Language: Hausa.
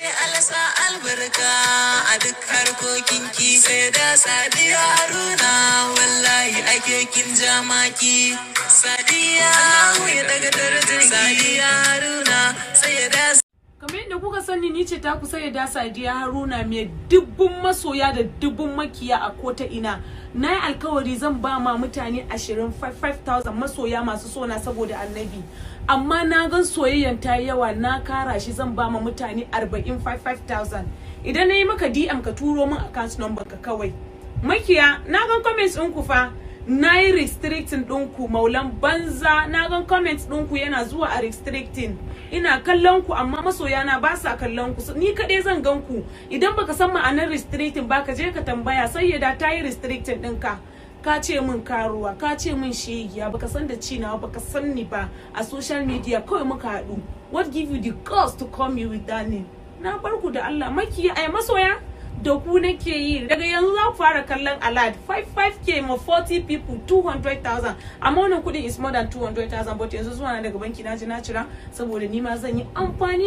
Allah sa albarka a duk harkokin ki. Sai da Sadiya Haruna, wallahi ake kin jamaki. Sadiya, ya daga darajar Sadiya Haruna, sai da Kamar yadda kuka sani, ni ce ta kusa da Sadiya Haruna, mai dubbun masoya da dubbun makiya a kota ina. Na yi alkawari zan ba ma mutane 20 5,000 masoya masu sona saboda Annabi, amma na gan soyayyan ta yi yawa, na kara shi, zan ba ma mutane 40 5,000. Idan na yi maka DM, ka turo min account number ka kawai. Makiya, na gan comments ɗinku fa, na yi restricting ɗinku. Maulan banza, na gan comments ɗinku yana zuwa a restricting. Ina kallon ku, amma masoyana ba sa kallon ku, ni kaɗai zan gan ku. Idan baka san ma'anar restricting ba, ka je ka tambaya. Sayyada ta yi restricting ɗinka. Ka ce min karuwa, ka ce min shegiya, baka san da ci nawa, baka san ni ba, a social media kawai muka haɗu. What give you the guts to call me with that name? Na bar ku da Allah, makiya. Ai masoya, da ku nake yi. Daga yanzu za ku fara kallon alert. 55K ma 40 people, 200,000. Amma wannan kudin is more than 200,000, but yanzu zuwa na daga banki na ji na cira saboda ni ma zan yi amfani.